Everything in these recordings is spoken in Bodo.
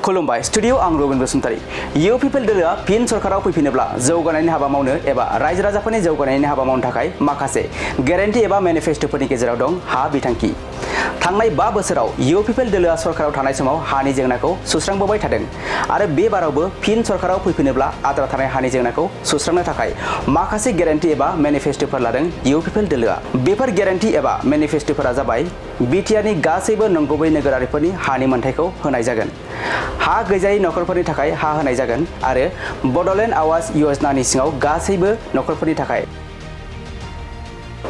खुलुमबाय स्टुडिअ आं रबिन बसुमतारी इउ पिपल दोलोआ फिन सरकाराव फैफिनोब्ला जौगानायनि हाबा मावनो एबा रायजो राजाफोरनि जौगानायनि हाबा मावनो थाखाय माखासे ग्यारेन्टि एबा मेनिफेस्ट'फोरनि गेजेराव दं हा बिथांखि। थांनाय 5 बोसोराव इउ पिपल दोलोआ सरकाराव थानाय समाव हानि जेंनाखौ सुस्रांबोबाय थादों आरो बे बारावबो फिन सरकाराव फैफिनोब्ला आद्रा थानाय हानि जेंनाखौ सुस्रांनो थाखाय माखासे ग्यारेन्टि एबा मेनिफेस्ट'फोर लादों इउ पिपल दोलोआ। बेफोर ग्यारेन्टि एबा मेनिफेस्ट'फोरा जाबाय बिटिआरनि गासैबो नंगुबै नोगोरारिफोरनि हानि मोनथायखौ होनाय जागोन, हा गैजायै नखरफोरनि थाखाय हा होनाय जागोन आरो बड'लेण्ड आवास योजनानि सिङाव गासैबो नखरफोरनि थाखाय।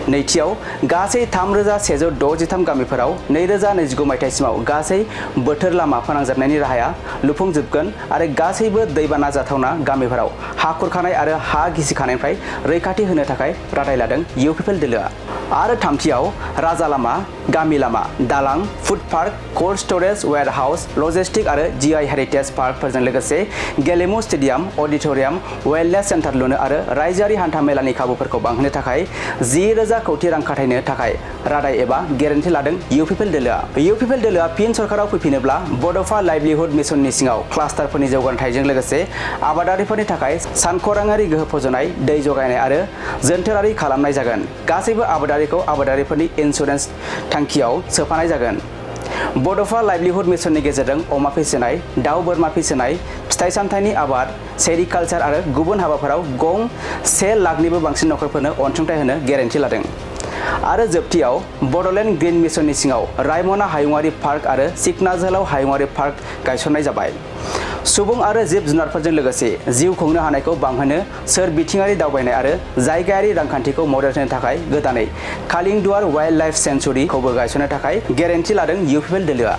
नैथियाव गासै 3163 गामिफोराव 2029 मायथाइसिमाव गासै बोथोर लामा फोनांजाबनायनि राहाया लुफुंजोबगोन आरो गासैबो दैबाना जाथावना गामिफोराव हा खुरखानाय आरो हा गिसिखानायनिफ्राय रैखाथि होनो थाखाय रादाय लादों इउ पिपल दोलोआ। आरो थामथियाव राजा लामा, गामि लामा, दालां, food park, cold storage, ware house, logistic आरो जीआई हेरिटेज पार्कफोरजों लोगोसे गेलेमु स्टेडियाम, अडिट'रियाम, वेलनेस सेन्टार लुनो आरो रायजोआरि हान्था मेलानि खाबुफोरखौ बांहोनो थाखाय 10,000 कौटि रां खाथायनो थाखाय रादाय एबा ग्यारेन्टि लादों इउ पिपल दोलोआ। इउ पिपल दोलोआ फिन सरकाराव फैफिनोब्ला बड'फा लाइभलिहुड मिशननि सिङाव क्लास्टारफोरनि जौगाथायजों लोगोसे आबादारिफोरनि थाखाय सानखराङारि गोहो फज'नाय, दै जगायनाय आरो जोनथोरारि खालामनाय जागोन। गासैबो आबादारिफोरनि इन्सुरेन्स थांखियाव सोफानाय जागोन। बड'फा लाइभलिहुड मिशननि गेजेरजों अमा फिसिनाय, दाउ बोरमा फिसिनाय, फिथाइ सामथाइनि आबाद, सेरिकालचार आरो गुबुन हाबाफोराव गं 1 लाखनिबो बांसिन नखरफोरनो अनसुंथाइ होनो ग्यारेन्टि लादों। आरो जोबथियाव बड'लेण्ड ग्रीन मिशननि सिङाव रायमना हायुङारि पार्क आरो सिखना जोहोलाव हायुङारि पार्क गायसननाय जाबाय। सुबुं आरो जिब जुनारफोरजों लोगोसे जिउ खुंनो हानायखौ बांहोनो, सोरबिथिङारि दावबायनाय आरो जायगायारि रांखान्थिखौ मदद होनो थाखाय गोदानै कालिंदुवार वाइल्ड लाइफ सेंचुरीखौबो गायसननो थाखाय ग्यारेन्टि लादों इउ पिपल दोलोआ।